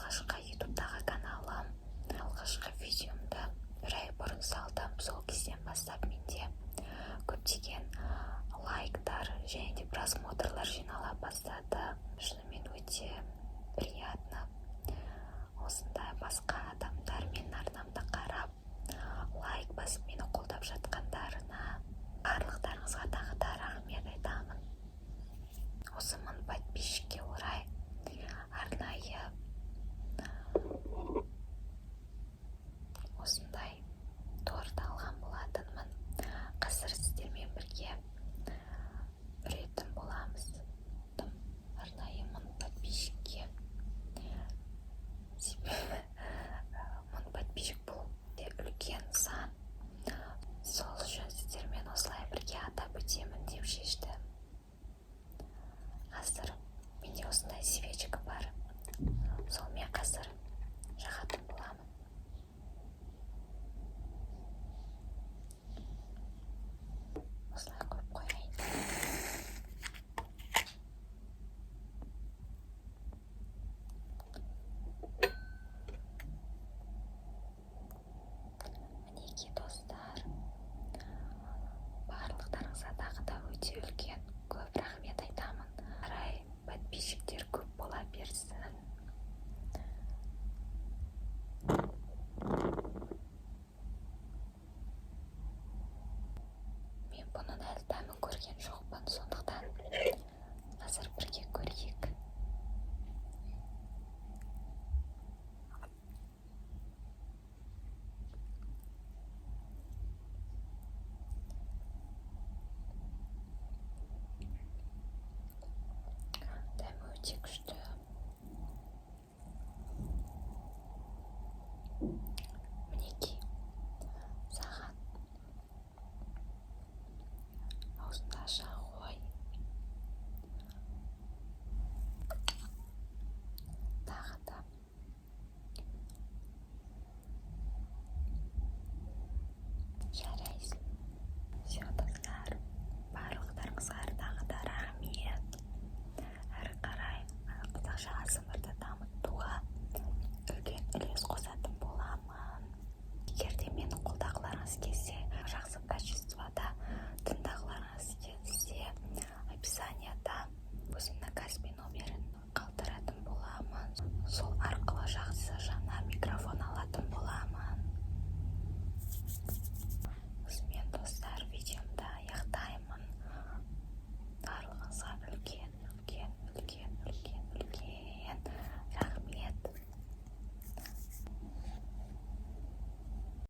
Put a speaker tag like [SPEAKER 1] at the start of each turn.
[SPEAKER 1] Алғашқы Ютубтағы каналым. Алғашқы видеомды бір ай бұрын салдым. Сол кезден бастап менде көптеген лайктар және де просмотрлар жинала бастады. Шынымен өте приятно, осындай басқа адамдар менің арнамды қарап, лайк басып, мені қолдап жатқандарына. Барлықтарыңызға тағы да рахмет айтамын. Осы 1000 подписчикке орай арнайы осындай торт алған болатынмын. Қазір сіздермен бірге үретін боламыз. Арнайы 1000 подписчикке, себебі 1000 подписчик бұл үлкен сан. Сол үшін сіздермен осылай бірге атап өтемін деп шештім. Қазір менде осындай свечка бар, сонымен қазір жағатын боламын. Осылай қойып қояйын. Мінекей, достар, барлықтарыңызға тағы да өте үлкен көп рахмет айтамын. Қарай подписчиктер көп бола берсін. Мен бұның әлі дәмін көрген жоқпын, сондықтан қазір бірге.